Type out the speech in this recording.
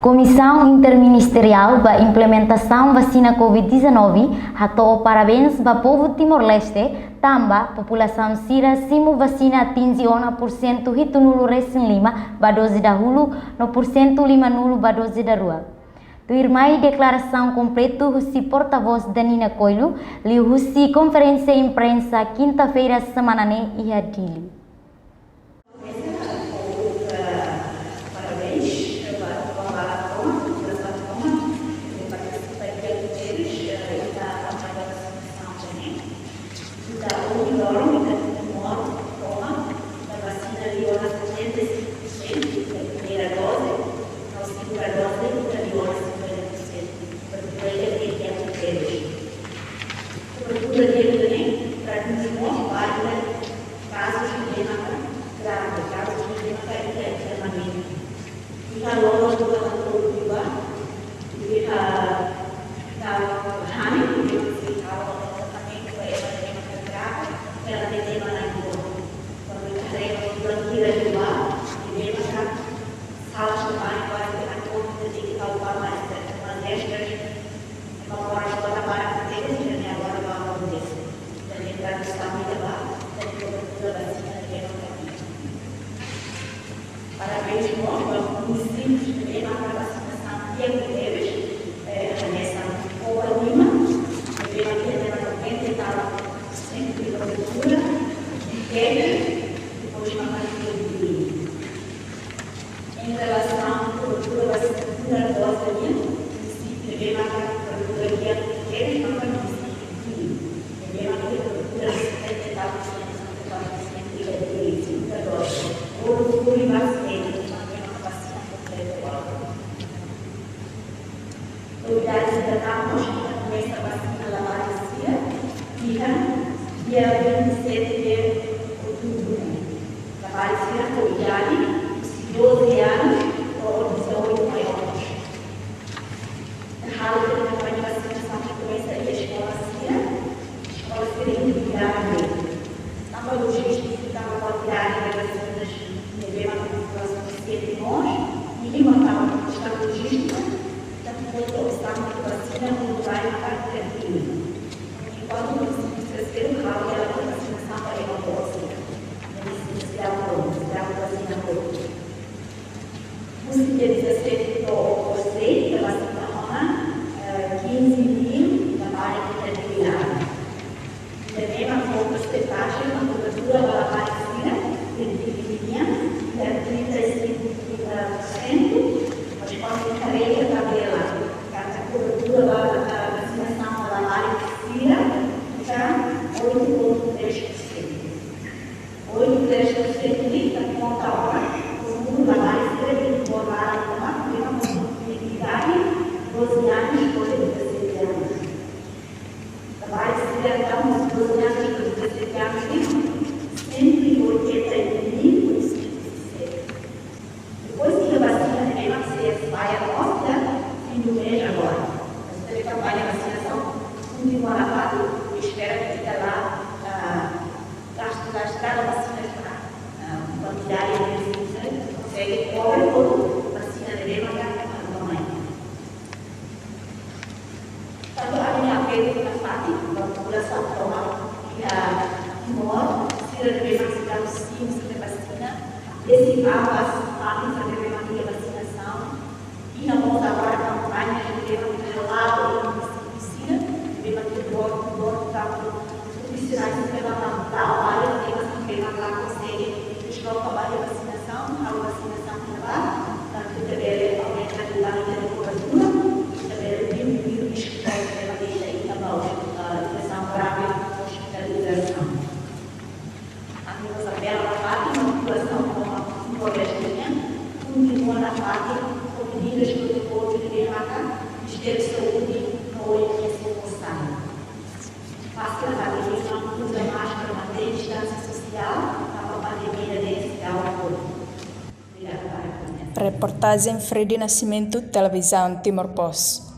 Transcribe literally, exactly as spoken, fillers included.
Komisaun Interministeriál ba Implementasaun Vasina Covid dezanove hato'o parabéns ba povu Timor-Leste, tanba populasaun sira simu vasina atinje ona pursentu hitunulu resin lima ba doze dahuluk, no pursentu limanulu ba doze daruak. Tuirmai deklarasaun kompletu husi portavós Danina Coelho, liuhusi konferénsia imprensa kinta-feira semana ne'e iha Dili. Kobertura di'ak liu ne'e tradús mós ba iha kazu ne'ebé maka grave, kazu ne'ebé maka iha internamentu. Iha loron dua ribu dua puluh dua, iha, iha hahán ne'ebé maka sei halo tratamentu ba ema ne'ebé maka grave, iha ne'ebé maka grave. Kuandu iha rema bulan hira dua, ne'ebé maka sala sumari kuaze ke akon tadi kita upama es, mas es, ema moras kota barak tebes, ne'e agora ba akontese. Jadi, tradusaun ida ba, jadi, kobertura vasina ne'ebé maka. Parabéns mós ba munisípiu ne'ebé maka vasinasaun di'ak tebes, eh, hanesan Covalima, ne'ebé maka iha noventa e tal por cento de kobertura, Dili, depois maka Dili. Em relasaun kobertura ba segunda dose nian, munisípiu ne'ebé maka kobertura di'ak tebes maka munisípiu Dili. Ne'ebé maka kobertura setenta e tal por cento, setenta e quatro por cento de segunda dose. Ouro fui ba sete, ne'ebé maka vasina kompletu ba. Autoridades ida tan mós komesa vasina labarik sira iha dia vinte e sete de outubro. Labarik sira ho idade husi doze anos to'o dezoito anos. Halo kampaña vasinasaun komesa iha eskola sira, eskola sira individuál. Tanba lojístika, tanba kuantidade de vasinas ne'ebé maka sufisiente mós, i tanba kestaun lojístika, tanba falta opsaun de vasina, kuandu vai maka termina. Enkuantu munisípiu sira halo hela vasinasaun ba ema boot sira. Nesesidade, nesesidade vasina boot. Husi dia dezasete to'o orsida, ita vasina ona, eh, quinze mil labarik iha Dili laran. Ita ne'e maka ho persentajen, maka kobertura ba labarik sira, iha Dili nian, iha trinta e cinco por cento, mas kuandu ita haree tabela, katak kobertura ba, eh, vasinasaun ba labarik sira, iha oito ponto três por cento. Oito três por cento ne'e ita konta ona, kobertura labarik sira iha Timor laran tomak, ne'ebé maka iha idade doze anos to'o dezassete anos. Labarik sira entaun doze anos to'o dezassete anos ne'e, cento e oitenta e um mil oitocentos e sessenta. Depois iha vasina ne'ebé maka sei expire mós iha fim do mês agora. Mas ita-nia kampaña vasinasaun kontinua nafatin, espera katak ita la, ah, gasta, gasta, gasta vasina para, ah, kuantidade de vacina, konsege cover toda vasina ne'ebé maka, ah, toma. Tanba ami-nia apelu nafatin ba populasaun tomak iha Timor, sira ne'ebé maka seidauk simu sira-nia vasina, desi abas ami sira ne'ebé maka iha vasinasaun, iha mós agora kampaña ne'ebé maka hala'o iha munisípiu sira, ne'ebé maka iha door to door, tanba profisionais sira ne'ebé maka la'o ba iha, ne'ebé maka la konsege desloka ba iha vasinasaun, halo vasinasaun iha ne'ebá, tantu ita bele aumenta ita-nia kobertura, ita bele diminuir risku ba ita-nia vida, ita bele, ah, infesaun grave, ospitalizasaun. Ami mós apela nafatin ba populasaun tomak Timor-Leste nian, kontinua nafatin ho medidas protokolu ne'ebé maka Ministériu Saúde no O M S fó sai. Pasa ba pandemia, uza máskara, mantén distánsia sosiál, tanba pandemia ne'e seidauk kuri. Obrigada, para koñese. Reportajen Freddy Nascimento, Televizaun Timor Post.